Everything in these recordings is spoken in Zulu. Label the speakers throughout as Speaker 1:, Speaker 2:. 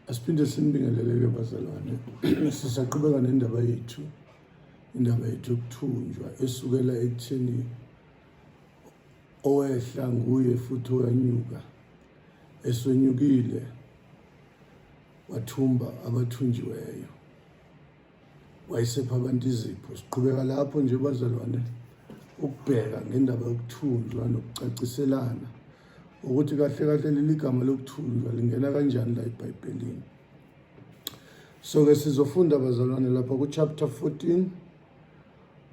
Speaker 1: Asiphinde simbingelele-ke bazalwane, sisaqhubeka nendaba yethu, indaba yethu yokuthunjwa esukela ekutheni owehla nguye futhi owanyuka, esonyukile wathumba abathunjiweyo, wayesepha abantu izipho. Siqhubeka lapho nje bazalwane ukubheka ngendaba yokuthunjwa nokucaciselana ukuthi kahle kahle leli gama lokuthunjwa lingena kanjani la eBhayibhelini. So ke sizofunda bazalwane lapha ku-chapter 14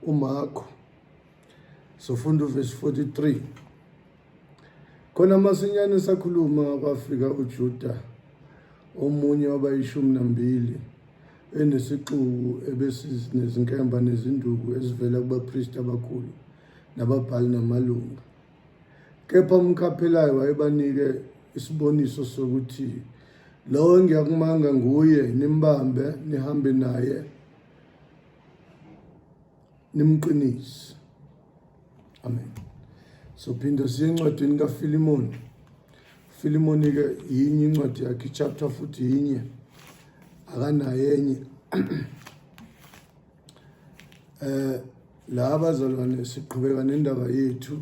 Speaker 1: uMarko, sofunda uvesi 43. Khona masinyane sakhuluma kwafika uJuda omunye wabayishumi nambili enesixuku ebesinezinkemba nezinduku ezivela kubapristi abakhulu nababhali namalunga. Kepha umkhaphelayo wayebanike isiboniso sokuthi lowo engiyakumanga nguye, nimbambe nihambe naye nimqinise. Amen. Sophinda siye encwadini kaFilimoni. Filimoni ke yinye incwadi yakhe, ichapter futhi yinye, akanayo enye. La bazalwane siqhubeka nendaba yethu.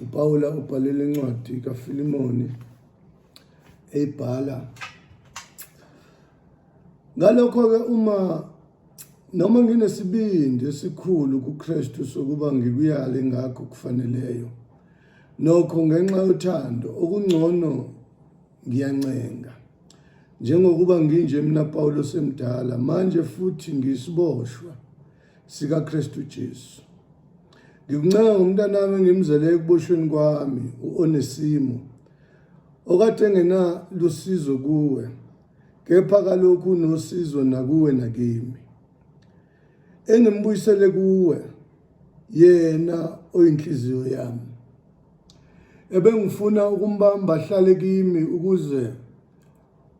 Speaker 1: UPawula ubhalele incwadi kaFilimoni eyibhala ngalokho-ke uma noma nginesibindi esikhulu kuKristu sokuba ngikuyale ngakho kufaneleyo, nokho ngenxa yothando okungcono ngiyancenga, njengokuba nginje mina Pawulo semdala manje futhi ngiyisiboshwa sikaKristu Jesu. Ngikuncenga ngomntanami engimzele ekuboshweni kwami, u-Onesimo, okade engenalusizo kuwe, kepha kalokhu unosizo nakuwe nakimi. Engimbuyisele kuwe, yena oyinhliziyo yami. Ebengifuna ukumbamba ahlale kimi ukuze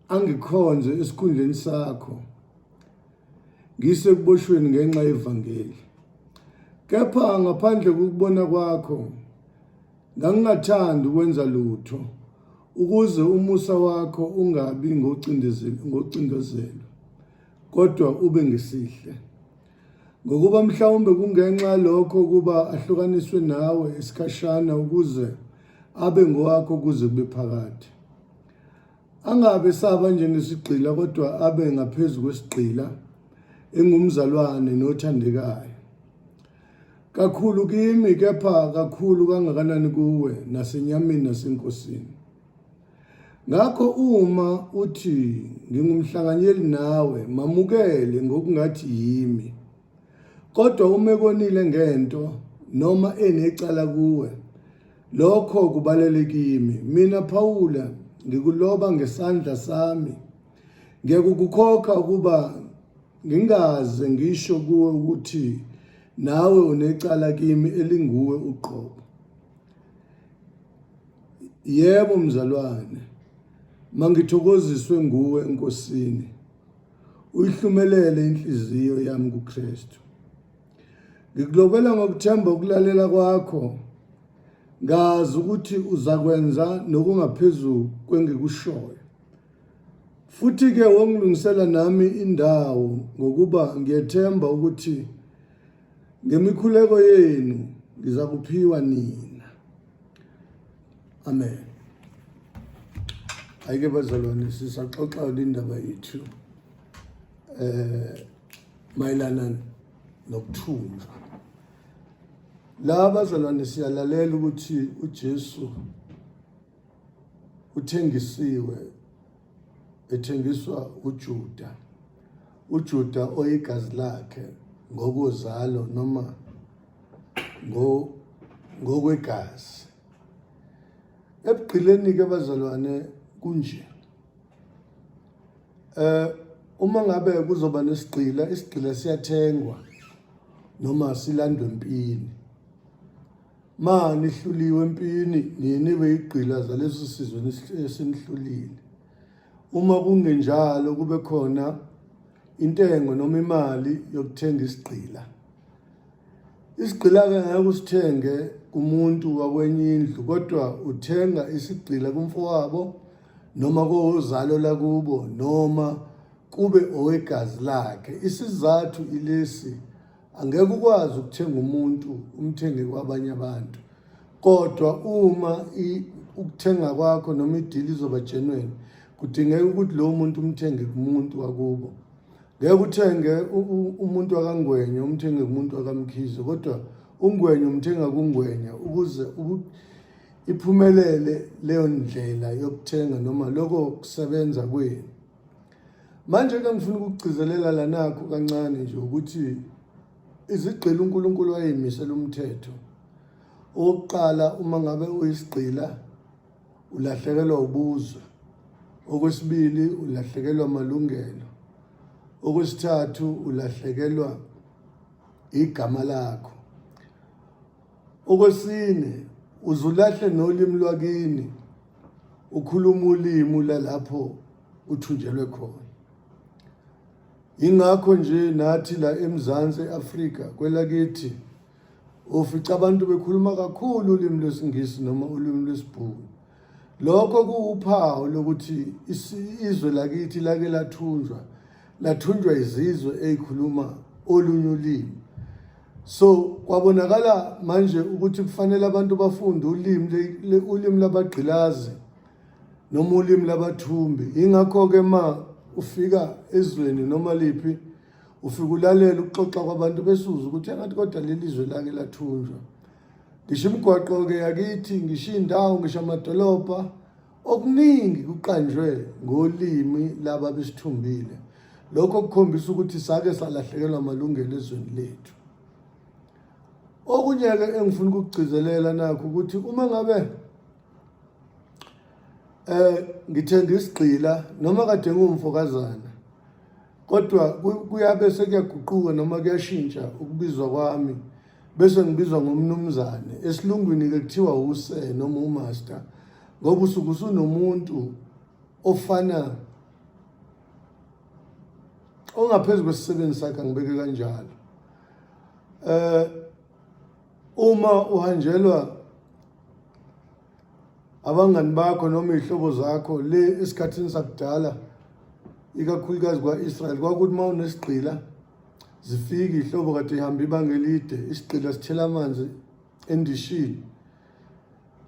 Speaker 1: angikhonze esikhundleni sakho ngisekuboshweni ngenxa yevangeli. Kepha ngaphandle kokubona kwakho ngangingathandi ukwenza lutho ukuze umusa wakho ungabi ngocindezelo kodwa ube ngesihle. Ngokuba mhlawumbe kungenxa yalokho ukuba ahlukaniswe nawe isikhashana ukuze abe ngowakho kuze kube phakade. Angabe saba njengesigqila kodwa abe ngaphezu kwesigqila, engumzalwane nothandekayo. Kakhulu kimi kepha kakhulu kangakanani kuwe nasenyameni nasenkosini. Ngakho uma uthi ngingumhlanganyeli nawe, mamukele ngokungathi yimi. Kodwa uma ekonile ngento noma enecala kuwe, lokho kubalele kimi. Mina Phawula ngikuloba ngesandla sami. Ngiyakukukhoka ukuba ngingaze ngisho kuwe ukuthi nawe unecala kimi elinguwe uqobo. Yebo mzalwane, mangithokoziswe nguwe eNkosini. Uyihlumelele inhliziyo yami kuKristu. Ngikulobela ngokuthemba ukulalela kwakho. Ngazi ukuthi uzakwenza nokungaphezu kwengikushoyo. Futhi-ke wongilungisela nami indawo ngokuba ngiyethemba ukuthi ngemikhuleko yenu ngizakuphiwa nina. Amen. Ayike bazalwane, sisaxoxa indaba yethu mayelana nokuthunjwa. La bazalwane siyalalela ukuthi uJesu uthengisiwe, ethengiswa uJuda, uJuda oyigazi lakhe ngokozalo noma ngokwegazi. Ebugqileni ke bazalwane kunje. Uma ngabe kuzoba nesigqila, isigqila siyathengwa noma silandwe empini. Ma nihluliwe empini niye nibe igqila zaleso sizwe esinihlulile. Uma kungenjalo kube khona intengo noma imali yokuthenga isigqila. Isigqila-ke ngeke usithenge kumuntu wakwenye indlu kodwa uthenga isigqila kumfowabo. noma kozalo lakubo noma kube owegazi lakhe. Isizathu ilesi, angeke ukwazi ukuthenga umuntu umthenge kwabanye abantu, kodwa uma ukuthenga kwakho noma idili izoba genuine, kudingeka ukuthi lowo muntu umthenge kumuntu wakubo. Ngeke uthenge umuntu wakaNgwenya umthenge kumuntu wakaMkhize, kodwa uNgwenya umthenga kuNgwenya ukuze iphumelele leyo ndlela yokuthenga noma lokho kusebenza kwenu. Manje-ke ngifuna ukugcizelela lanakho kancane nje ukuthi izigqila uNkulunkulu wayeyimisela umthetho. Owokuqala, uma ngabe uyisigqila ulahlekelwa ubuzwe. Okwesibili, ulahlekelwa amalungelo. Okwesithathu, ulahlekelwa igama lakho. Okwesine, uzulahle nolimi lwakini, ukhuluma ulimi lalapho uthunjelwe khona. Ingakho nje nathi la eMzansi Afrika kwelakithi ufica abantu bekhuluma kakhulu ulimi lwesiNgisi noma ulimi lwesiBhunu. Lokho kuwuphawu lokuthi izwe lakithi lake lathunjwa, lathunjwa izizwe ezikhuluma olunye ulimi. So kwabonakala manje ukuthi kufanele abantu bafunde ulimi ulimi labagqilazi noma ulimi labathumbi. Ingakho-ke ma ufika ezweni noma liphi ufika ulalela ukuxoxa kwabantu besuza ukuthi engathi kodwa leli zwe lake lathunjwa. Ngisho imigwaqo-ke yakithi, ngisho iy'ndawo, ngisho amadolobha, okuningi kuqanjwe ngolimi laba besithumbile. Lokho kukhombisa ukuthi sake salahlekelwa amalungelo ezweni lethu. Okunye-ke engifuna ukukugcizelela nakho ukuthi uma ngabe ngithenga isigqila noma kade ngiwumfokazana kodwa kuyabe sekuyaguquka noma kuyashintsha ukubizwa kwami bese ngibizwa ngomnumzane. Esilungwini-ke kuthiwa use noma umaster, ngoba usuke usunomuntu ofana ongaphezu kwesisebenzi sakhe, angibeke kanjalo. Uma uhanjelwa abangani bakho noma iy'hlobo zakho le esikhathini sakudala, ikakhulukazi kwa-Israyeli, kwakuthi uma unesigqila zifike iy'hlobo kade ihamba ibanga elide, isigqila sithela amanzi endishini,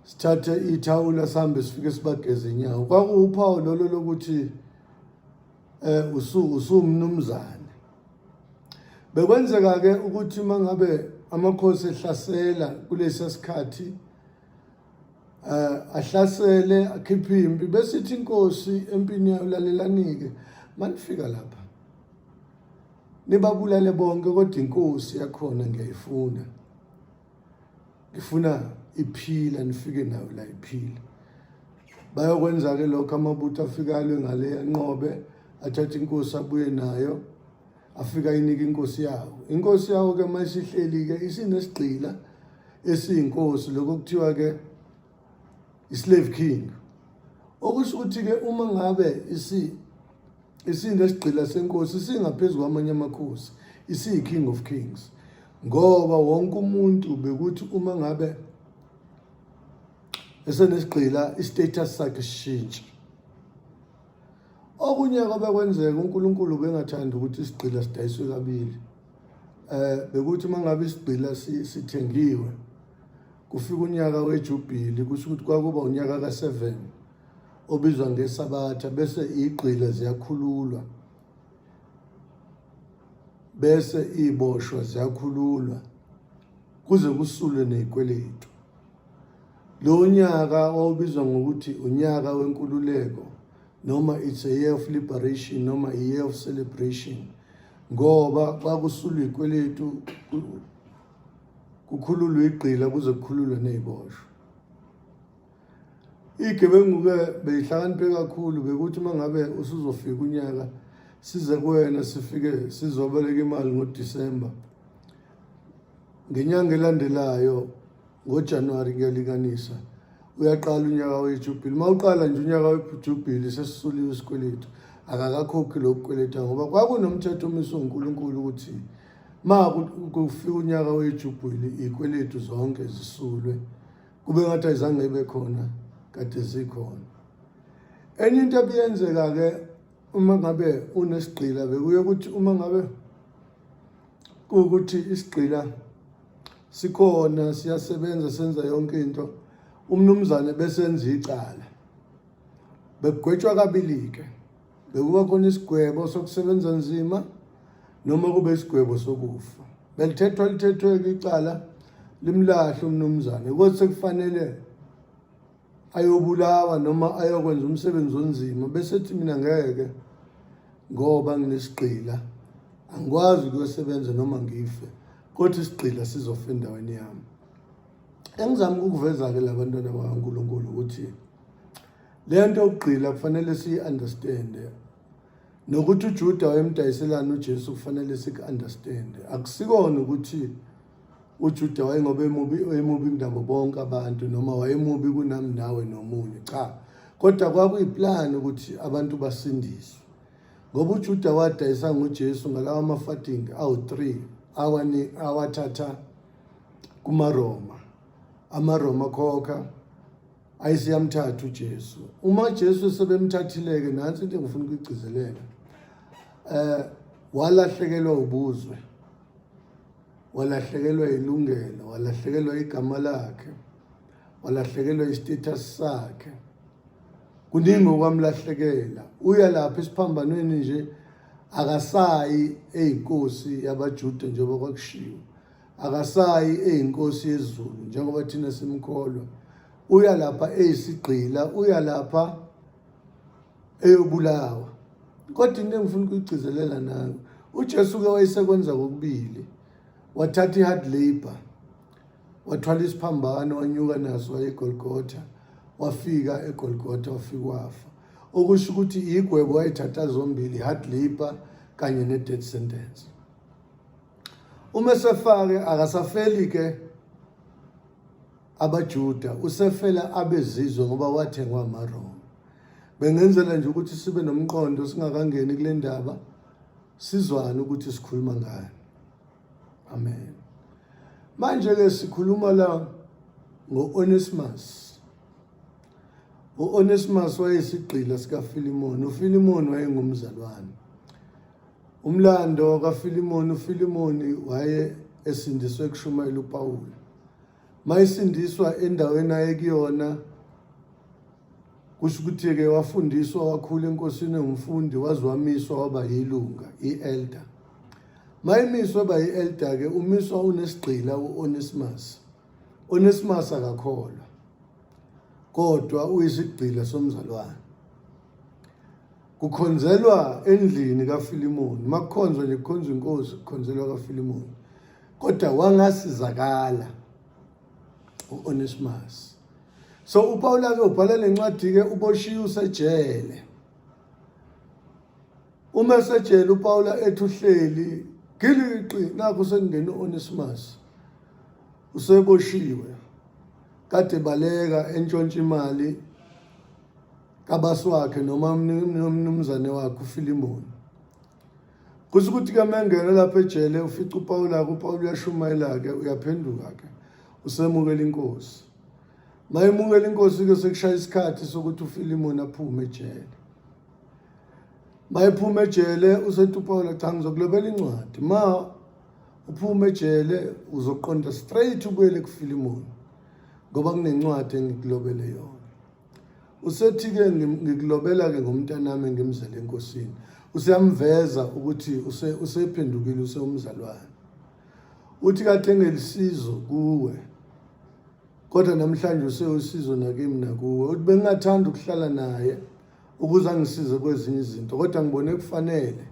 Speaker 1: sithathe ithawula sihambe sifike sibageze inyawo. Kwakuwuphawu lolo lokuthi usuwumnumzane. Bekwenzeka-ke ukuthi uma ngabe amakhosi ehlasela kulesa sikhathi ahlasele akhiphe impi, bese ithi inkosi empini yayo, lalelani-ke manifika lapha nibabulale bonke, kodwa inkosi yakhona ngiyayifuna, ngifuna iphila, nifike nayo la iphila. Bayokwenza-ke lokho, amabutho afike alwe ngale, anqobe, athathe inkosi abuye nayo, afike ayinike inkosi yawo. Inkosi yawo-ke uma isihleli-ke isinesigqila esiyinkosi, lokho kuthiwa-ke i-slave king. Okusho ukuthi-ke uma ngabe isinesigqila senkosi, isingaphezu kwamanye amakhosi, isiyi-king of kings, ngoba wonke umuntu bekuthi uma ngabe esenesigqila i-status sakhe sishintshe. Okunye kwabekwenzeka, uNkulunkulu bengathanda ukuthi isigqila sidayiswe kabili. Bekuthi uma ngabe isigqila sithengiwe, kufika unyaka wejubhili, kusho ukuthi kwakuba unyaka ka-7 obizwa ngeSabatha, bese igqila ziyakhululwa, bese iboshwa ziyakhululwa, kuze kusulwe nezikweletu. Lo nyaka wawubizwa ngokuthi unyaka wenkululeko, noma it's a year of liberation, noma a year of celebration, ngoba kwakusulwa izikweletu, kukhululwe igqila, kuze kukhululwe neziboshwa. Igebengu-ke beyihlakaniphe kakhulu, bekuthi uma ngabe usuzofika unyaka size kuwena sifike sizoboleka imali ngoDisemba, ngenyanga elandelayo ngoJanuwari kuyalinganisa uyaqala unyaka wejubhili. Uma uqala nje unyaka wejubhili sesisuliwe isikweletu, akakakhokhi lokhu kweleta, ngoba kwakunomthetho omiswe uNkulunkulu ukuthi ma kufika unyaka wejubhili izikweletu zonke zisulwe, kube ngathi ayizange ibe khona kade zikhona. Enye into ebiyenzeka-ke uma ngabe unesigqila bekuye ukuthi uma ngabe kuwukuthi isigqila sikhona siyasebenza senza yonke into umnumzane besenza icala bekugwetshwa kabili-ke bekuba khona isigwebo sokusebenza nzima noma kube isigwebo sokufa belithethwa lithethwe-ke icala limlahle umnumzane kodwa sekufanele ayobulawa noma ayokwenza umsebenzi onzima bese ethi mina ngeke ngoba nginesigqila angikwazi ukuyosebenza noma ngife kodwa isigqila sizofa endaweni yami engizama ukukuveza-ke la bantwana bakaNkulunkulu ukuthi le nto yokugqila kufanele siyi-understande nokuthi uJuda wayemdayiselani uJesu kufanele siku-understande akusikona ukuthi uJuda wayengoba emubi emubi kunabo bonke abantu noma wayemubi kunami nawe nomunye cha kodwa kwakuyiplan ukuthi abantu basindiswe ngoba uJuda wadayisa ngoJesu ngalawa amafadingi awu-3 awani awathatha kumaRoma amaRoma khokha ayisiyamthatha uJesu uma uJesu sebemthathileke nansi into engifuna ukuyigcizelela eh walahlekelwa ubuzwe walahlekelwa ilungelo walahlekelwa igama lakhe walahlekelwa istatus sakhe kuningi okwamlahlekela uya lapha esiphambanweni nje akasayi eyinkosi yabaJuda njengoba kwakushiwo akasayi eyinkosi yezulu njengoba thina simkholwa uya lapha eyisigqila uya lapha eyobulawa kodwa into engifuna ukuyigcizelela nayo uJesu ke wayesekwenza kokubili wathatha i-hard labor wathwala isiphambano wanyuka naso waye eGolgotha wafika eGolgotha wafika wafa okusho ukuthi igwebo wayethatha zombili hard labor kanye ne-death sentence uma esefake akasafeli ke abaJuda usefela abezizwe ngoba wathengwa amaRoma bengenzela nje ukuthi sibe nomqondo singakangeni kule ndaba sizwane ukuthi sikhuluma ngani amen manje ke sikhuluma la ngo-Onesimus u-Onesimus wayesigqila sikaFilimoni uFilimoni wayengumzalwane Umlando kaFilimoni uFilimoni waye esindiswe kushumayela uPawulu. Mayisindiswa endaweni ayekuyona kusho ukuthi-ke wafundiswa wakhula enkosini engumfundi waze wamiswa waba yilunga i-elder. Mayimiswa waba yi-elder-ke umiswa unesigqila u-Onesimus. Onesimus akakholwa kodwa uyisigqila somzalwane. Kukhonzelwa endlini kaFilimoni, makukhonzwa nje kukhonzwa inkosi, kukhonzelwa kaFilimoni. Kodwa wangasizakala uOnesimus. So uPawula ke ubhala lencwadi ke uboshiwe usejele. Uma esejele uPawula ethi uhleli giliqi nakho sekungena uOnesimus. Useboshiwe. Kade baleka entshontsha imali kabasi wakhe noma umnumzane wakhe uFilimoni. Kusho ukuthi ke mengena lapha ejele ufica uPawula ke uPawula uyashumayela ke uyaphenduka ke usemukela inkosi. Mayemukela inkosi ke sekushaya isikhathi sokuthi uFilimoni aphume ejele. Mayephuma ejele usethi uPawula cha ngizokulobela incwadi. Ma uphuma ejele uzoqonda straight ubuyele kuFilimoni ngoba kunencwadi engikulobele yona. Usethi-ke ngikulobela-ke ngomntanami engimzele enkosini. Useyamveza ukuthi usephendukile usewumzalwane. Uthi kade engelisizo kuwe kodwa namhlanje usewusizo nakimi nakuwe. Uthi bengingathanda ukuhlala naye ukuze angisize kwezinye izinto kodwa ngibone kufanele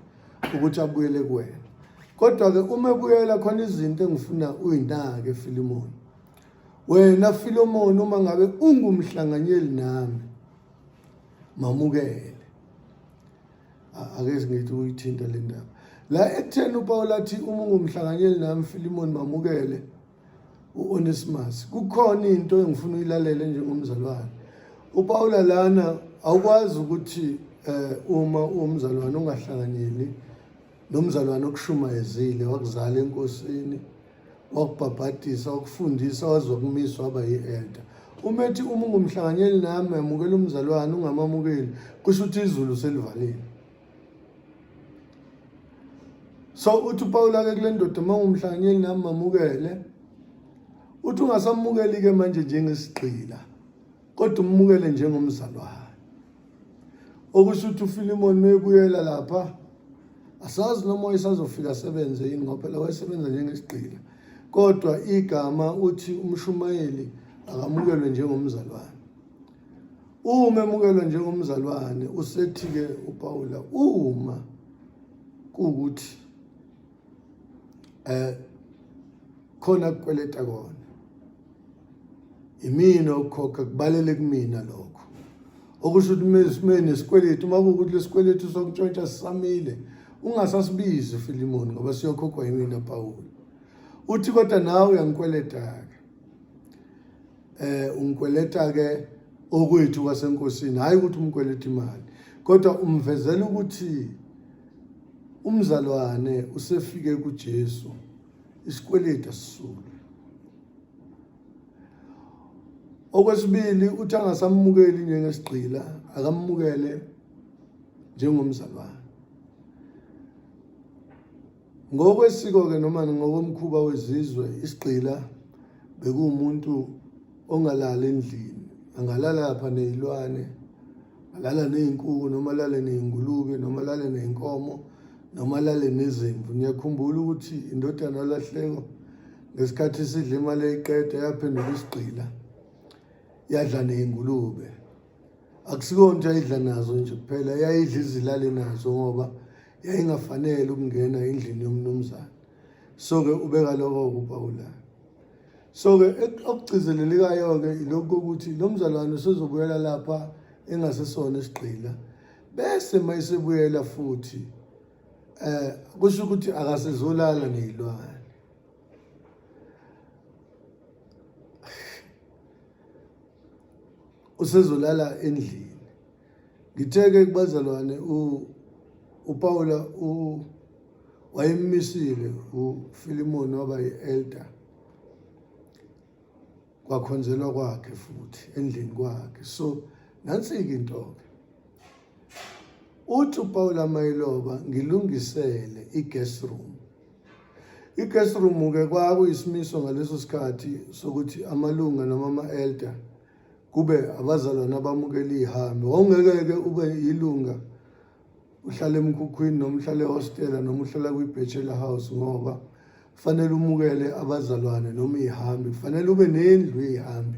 Speaker 1: ukuthi abuyele kuwena. Kodwa-ke uma ebuyela khona izinto engifuna uyinake Filimoni. Wena Filomoni uma ngabe ungumhlanganyeli nami mamukele. Ake ngithi uyithinta le ndaba. La ekutheni uPaul athi uma ungumhlanganyeli nami Filimoni mamukele uOnesimus. Kukhona into engifuna uyilalele njengomzalwane. UPaula lana awukwazi ukuthi eh uma umzalwane ungahlanganyeli nomzalwane okushumayezile wakuzala enkosini wakubhabhadisa wakufundisa waze wakumisa waba yi-elder. Uma ethi uma ungumhlanganyeli nami yamukela umzalwane ungamamukeli, kusho ukuthi izulu selivalile. So uthi uPawula ke kule ndoda uma ungumhlanganyeli nami mamukele. Uthi ungasamukeli ke manje njengesigqila kodwa umukele njengomzalwane. Okusho ukuthi uFilimoni mebuyela lapha asazi noma wayesazofika asebenze yini ngoba phela wayesebenza njengesigqila. Kodwa igama uthi umshumayeli akamukelwe njengomzalwane. Uma emukelwa njengomzalwane usethi-ke uPawula uma kuwukuthi eh khona kukweleta kona imina okukhokha kubalele kumina lokho okusho ukuthi mina nesikweletu uma kuwukuthi lesikweletu sokuntshontsha sisamile ungasasibizi Filimoni ngoba siyokhokhwa yimina Pawulu uthi kodwa nawe uyangikweleta-ke eh ungikweleta ke okwethu kwasenkosini hayi ukuthi umkweleta imali kodwa umvezela ukuthi umzalwane usefike kuJesu isikweletu asisulwe. Okwesibili uthi angasamukeli njengesigqila akamukele njengomzalwane. Ngokwesiko-ke noma ngokomkhuba wezizwe isigqila bekuwumuntu ongalali endlini, angalala lapha ney'lwane, alala ney'nkuku noma alale ney'ngulube noma alale ney'nkomo noma alale nezimvu. Niyakhumbula ukuthi indodana yolahleko ngesikhathi isidla imali eyiqeda yaphenduka isigqila yadla ney'ngulube. Akusikona ukuthi yayidla nazo nje kuphela, yayidla izilale nazo ngoba yayingafanele ukungena endlini yomnumzane. So-ke ubeka lokho kuPawula. So-ke okugcizelelekayo-ke ilokhu kokuthi lo mzalwane usezobuyela lapha engasesona isigqila bese uma esebuyela futhi eh kusho ukuthi akasezolala nezilwane. Usezolala endlini. Ngithe-ke kubazalwane uPawula wayemmisile uFilimoni waba yi-elder kwakhonzelwa kwakhe futhi endlini kwakhe. So nansi-ke into-ke uthi uPawula mayiloba ngilungisele i-guest room. I-guest room-ke kwakuyisimiso ngaleso sikhathi sokuthi amalunga noma ama-elder kube abazalwane abamukela izihambi. Wawungeke-ke ube yilunga uhlale emkhukhwini noma uhlale ehostela noma uhlala kwi-bachelor house ngoba kufanele umukele abazalwane noma izihambi, kufanele ube nendlu yezihambi.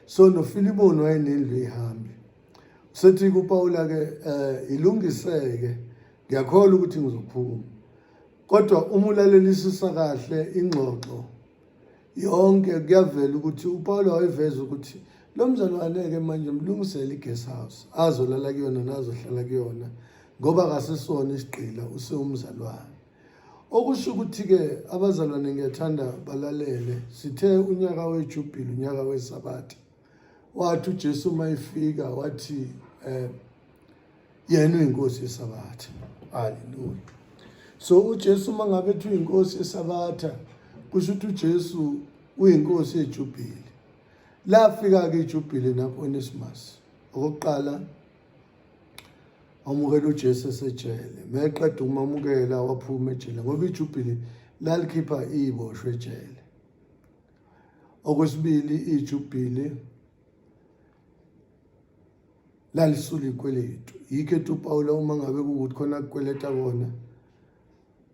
Speaker 1: So noFilimoni wayenendlu yezihambi. Usethi kuPawula-ke um ilungiseke, ngiyakholwa ukuthi ngizophuma. Kodwa uma ulalelisisa kahle ingxoxo yonke kuyavela ukuthi uPawulu wayeveza ukuthi lo mzalwane-ke manje mlungisele i-guest house azolala kuyona nazohlala kuyona ngoba akasesona isigqila usewumzalwane. Okusho ukuthi-ke abazalwane ngiyathanda balalele, sithe unyaka wejubhili unyaka wesabatha. Wathi uJesu uma efika wathi eh yena uyinkosi yesabatha. Haleluya. So uJesu uma ngabe ethi uyinkosi yesabatha kusho ukuthi uJesu uyinkosi yejubhili. Lafika-ke ijubhili naku-Onesimus. Okokuqala wamukela uJesu esejele. Meqeda ukumamukela waphuma ejele ngoba ijubhili lalikhipha iziboshwa ejele. Okwesibili ijubhili lalisula ikweletu. Yikho ethi uPawula uma ngabe kuwukuthi khona akukweleta kona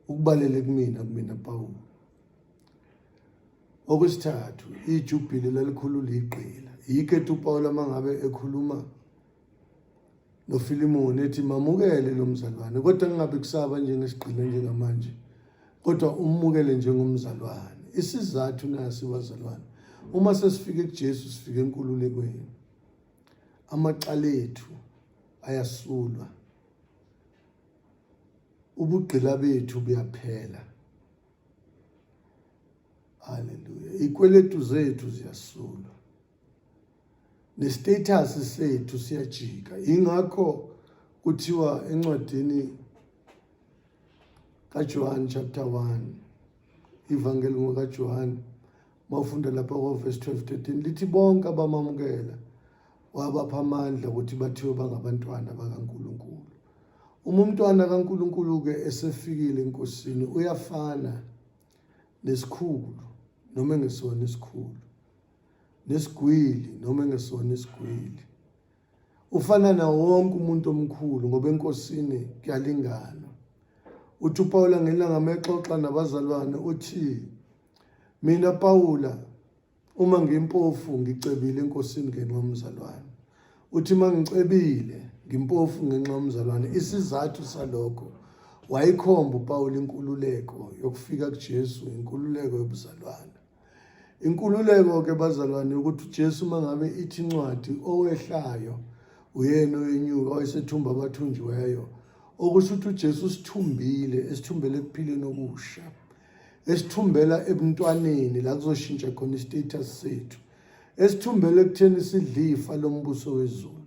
Speaker 1: ukubalele kumina kumina Pawulu. Okwesithathu ijubhili lalikhulula igqila. Yikho ethi uPawula uma ngabe ekhuluma noFilimoni ethi mamukele lo mzalwane kodwa ngingabe kusaba njengesigqila njengamanje kodwa umukele njengomzalwane. Isizathu nasi bazalwane, uma sesifike kuJesu sifike enkululekweni, amacala ethu ayasulwa, ubugqila bethu buyaphela. Haleluya, ikweletu zethu ziyasulwa nestatus sethu siyajika. Ingakho kuthiwa encwadini kaJohn chapter 1 ivangeli ngokaJohn Mawufunda lapha ko-verse 12 13 lithi bonke abamamukela wabapha amandla ukuthi bathiwe bangabantwana bakaNkulunkulu. Uma umntwana kaNkulunkulu-ke esefikile enkosini uyafana nesikhulu noma engesona isikhulu, nesigwili noma engesona isigwili. Ufana nawo wonke umuntu omkhulu ngoba enkosini kuyalinganwa. Uthi uPawula ngelanga mexoxa nabazalwane uthi mina Pawula uma ngimpofu ngicebile enkosini ngenxa yomzalwane. Uthi uma ngicebile ngimpofu ngenxa yomzalwane. Isizathu salokho wayikhomba uPawula inkululeko yokufika kuJesu, inkululeko yobuzalwane. Inkululeko ke bazalwane ukuthi uJesu uma ngabe ithi incwadi owehlayo uyena oyenyuka wayesethumba abathunjiweyo okusho ukuthi uJesu usithumbile esithumbele ekuphileni okusha esithumbela ebuntwaneni la kuzoshintsha khona istatus sethu esithumbele ekutheni sidlifa lombuso wezulu.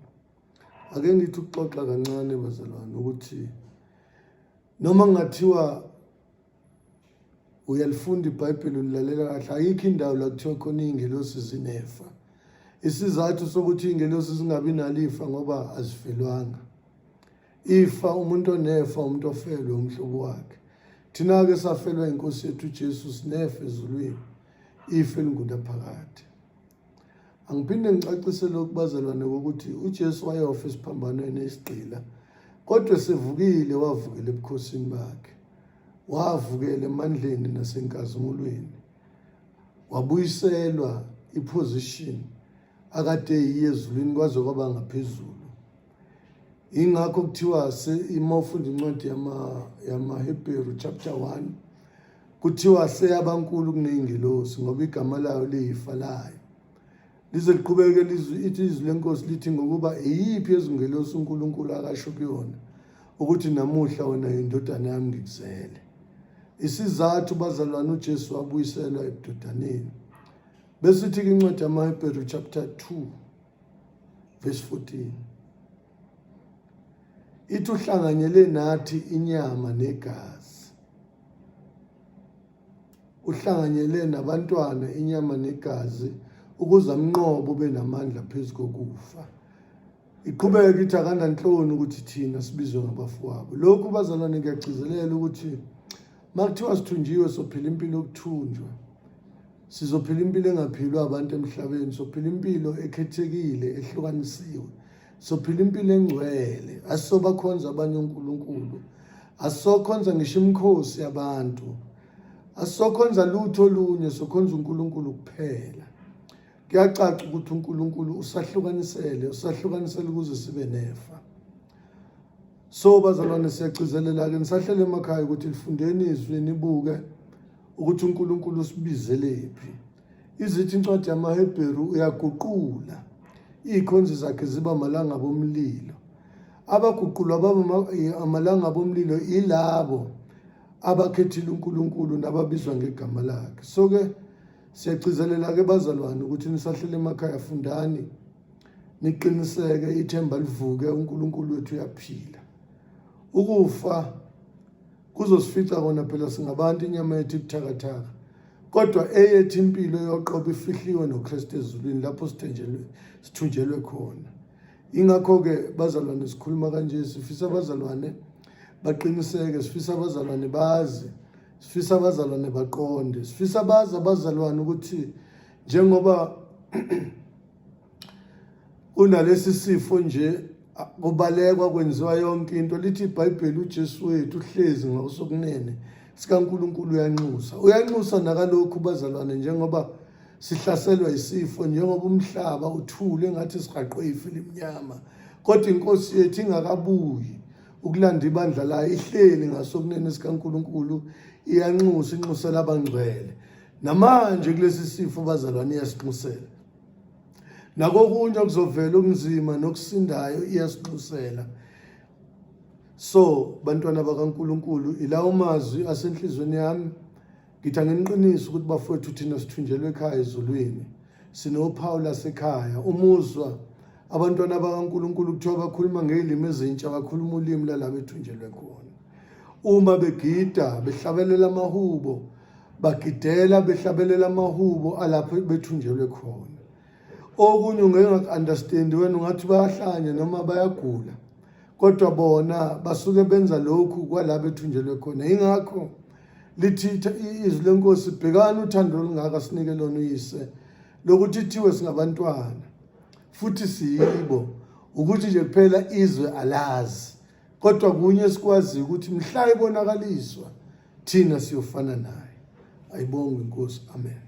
Speaker 1: Ake ngithi ukuxoxa kancane bazalwane ukuthi noma kungathiwa uyalifunda iBhayibheli ulilalela kahle ayikho indawo la kuthiwa khona iy'ngelosi zinefa. Isizathu sokuthi iy'ngelosi zingabi nalifa ngoba azifelwanga. Ifa umuntu onefa umuntu ofelwe umhlobo wakhe. Thina-ke safelwa inkosi yethu uJesu sinefa ezulwini, ifa elingunaphakade. Angiphinde ngicacise lokhu bazalwane kokuthi uJesu wayofa esiphambanweni esigqila kodwa esevukile wavukela ebukhosini bakhe. Wavukela emandleni nasenkazimulweni. Wabuyiselwa iposition akade eyiyo ezulwini kwaze kwaba ngaphezulu. Ingakho kuthiwa uma ufunda incwadi yamaHebheru chapter 1 kuthiwa seyabankulu kuneyingelosi ngoba igama layo liyifa layo. Lize liqhubeke lizwi ithi izwi lenkosi lithi ngokuba iyiphi ezingelosi uNkulunkulu akasho kuyona ukuthi namuhla wena indodana yami ngikuzele. Isizathu bazalwane uJesu wabuyiselwa ebudodaneni. Bese ithi incwadi yamaHebheru chapter 2 verse 14 ithi uhlanganyele nathi inyama negazi uhlanganyele nabantwana inyama negazi ukuze amnqobe ube namandla phezu kokufa. Iqhubeka ithi akananhloni ukuthi thina sibizwe ngabafowabo. Lokhu bazalwane ngiyagcizelela ukuthi makuthiwa sithunjiwe sophila impilo yokuthunjwa. Sizophila impilo engaphilwa abantu emhlabeni, sophila impilo ekhethekile ehlukanisiwe. Sophila impilo engcwele, asisobakhonza abanye onkulunkulu. Asisokhonza ngisho imikhosi yabantu. Asisokhonza lutho olunye, sokhonza uNkulunkulu kuphela. Kuyacaca ukuthi uNkulunkulu usahlukanisele, usahlukanisele ukuze sibe nefa. So bazalwane siyagcizelela-ke nisahlele emakhaya ukuthi lifundeni izwi nibuke ukuthi uNkulunkulu usibizelephi. Izithi incwadi yamaHebheru uyaguqula iy'khonzi zakhe ziba amalangabi omlilo. Abaguqulwa baba amalangabi omlilo ilabo abakhethile uNkulunkulu nababizwa ngegama lakhe. So-ke siyagcizelela-ke bazalwane ukuthi nisahlele emakhaya fundani niqiniseke ithemba livuke uNkulunkulu wethu uyaphila. Ukufa kuzosifica kona phela singabantu inyama yethu ibuthakathaka kodwa eyethu impilo yoqobo ifihliwe noKristu ezulwini lapho sithenjelwe sithunjelwe khona. Ingakho-ke bazalwane sikhuluma kanje sifisa abazalwane baqiniseke, sifisa abazalwane bazi, sifisa abazalwane baqonde, sifisa bazi abazalwane ukuthi njengoba kunalesi sifo nje kubalekwa kwenziwa yonke into lithi iBhayibheli uJesu wethu uhlezi ngakusokunene sikaNkulunkulu uyanxusa uyanxusa nakalokhu bazalwane njengoba sihlaselwa isifo njengoba umhlaba uthule engathi sihaqwe ifu elimnyama kodwa inkosi yethu ingakabuyi ukulanda ibandla layo ihleli ngasokunene sikaNkulunkulu iyanxusa inxusela abangcwele namanje kulesi sifo bazalwane iyasinxusela nakokunye okuzovela okunzima nokusindayo iyasinxusela. So bantwana bakaNkulunkulu ilawo mazwi asenhlizweni yami ngithi anginiqinise ukuthi bafowethu thina sithunjelwe ekhaya ezulwini sinophawu lasekhaya umuzwa abantwana bakaNkulunkulu kuthiwa bakhuluma ngezilimi ezintsha bakhuluma ulimi lalabo ethunjelwe khona uma begida behlabelela amahubo. Bagidela behlabelela amahubo alapho bethunjelwe khona. Okunye ungeke ungaku-understand wena, ungathi bayahlanya noma bayagula, kodwa bona basuke benza lokhu kwala bethunjelwe khona. Ingakho lithi izwi lenkosi, bhekani uthando olungaka sinike lona uyise lokuthi thiwe singabantwana futhi siyibo, ukuthi nje kuphela izwe alazi, kodwa kunye esikwaziyo ukuthi mhla ibonakaliswa thina siyofana naye. Ayibongwe inkosi, amen.